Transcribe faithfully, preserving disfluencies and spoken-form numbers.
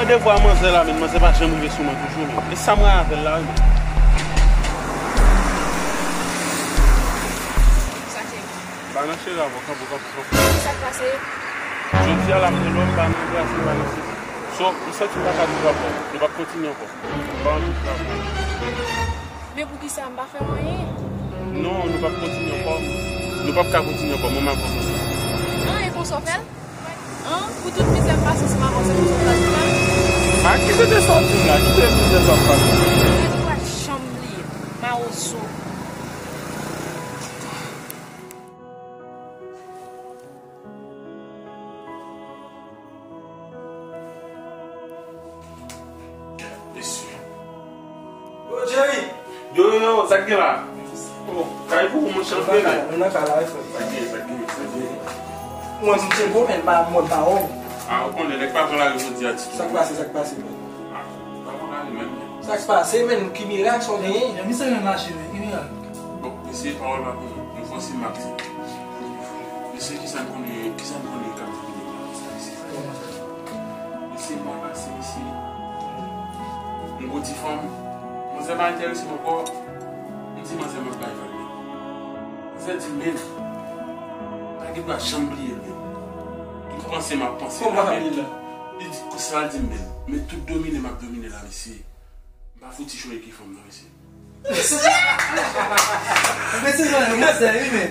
Te vwa manzè la, men manzè pa janm rive sou mwen toujou, men. E sa mwen avè l la, wi, men. Sa cheri. Ba nan cheri avè w, kanpe, kanpe, kanpe. Sa k pase? Jodi a, l ap nan lòm, ba nan anbrase, ba nan sezi. So, m santi m pa ka viv avè w. Nou p ap kontinye ankò. M pa anvi viv avè w. Men poukisa m pa fè w anyen? Non, nou p ap kontinye ankò. Nou p ap ka kontinye ankò, mwen m ap konsa. An, e konsa w fè l? An, pou tout mizè m pase ansanm avè w, se konsa w pral viv la? A, ki se te sa w di m la? Ki se mizè sa w pase? Mwen pa janm bliye. Mawozo. Mesye. Yo, Jerry! Yo, yo, yo, sa k gen la? Oh, kay pou ou, monchè, antre, men. Nou nan kay la, wi, frè. Sa k gen, sa k gen, sa k gen? Mwen, m tyenbo, men pa, mwen pa wè w. A, ou konnen, nèg pa pran lari jodi a ditou. Sa k pase, sa k pase, men? A, pa pran lari, men. Sa k pase, men? Ki mirak sa w genyen? Yo, misye renmen mache, men. Ki mirak? Bon, mesye, pawòl pa pou nou. Nou fò se m ap di. Mesye, kisa n konnen, kisa n konnen k ap domine nan sa, mesye? Mesye, mwa pase, mesye. M gwo ti fanm. Manzè pa enterese m ankò. M di manzè m ap bay vag, men. Manzè di m, men, pa gen dwa janm bliye l, men. Tout panse m ap panse la, men. Li di, sa l di m, men. Men tout domine m ap domine la, mesye. M pa fouti chonje ki fanm nan, mesye. Mesye, mwen, mwen, sèvi, men.